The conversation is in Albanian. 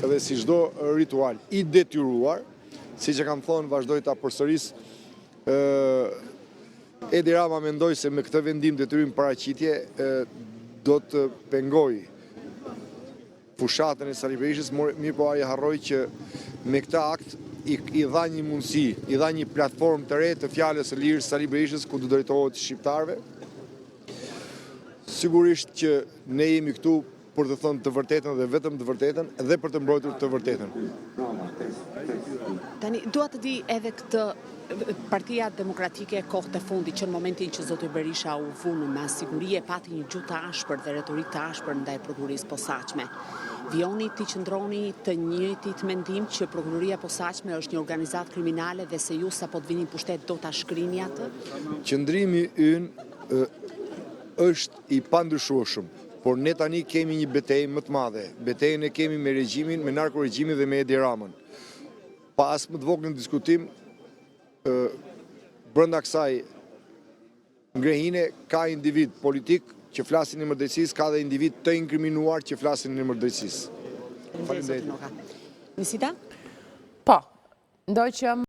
Edhe si çdo ritual i detyruar, siç e kam thënë, vazhdoj ta përsëris, Edi Rama mendoi se me këtë vendim detyrim paraqitje do të pengojë fushatën e Sali Berishës, mirëpo ai harroi që me këtë akt i, i dha një mundësi, i dha një platformë të re të fjalës së lirë Sali Berishës ku të drejtohet shqiptarëve. Sigurisht që ne jemi këtu për të thënë të vërtetën dhe vetëm të vërtetën dhe për të mbrojtur të vërtetën. Tani, dua të di edhe këtë Partia Demokratike kohët e fundit që në momentin që zoti Berisha u vu në masë sigurie pati një gjuhë të ashpër dhe retorikë të ashpër ndaj prokurorisë posaçme. Vijoni t'i qëndroni të njëjtit mendim që prokuroria e posaçme është një organizatë kriminale dhe se ju sapo të vini në pushtet do ta shkrini atë? Qëndrimi ynë është i pandryshueshëm, por ne tani kemi një betejë më të madhe. Betejën e kemi me regjimin, me narkoregjimin dhe me Edi Ramën. Pa as më të voglin diskutim, brenda kësaj ngrehine ka individë politikë që flasin në emër të drejtësisë, ka dhe individë të inkriminuar që flasin në emër të drejtësisë. Faleminderit. Nisita? Po, ndoqëm.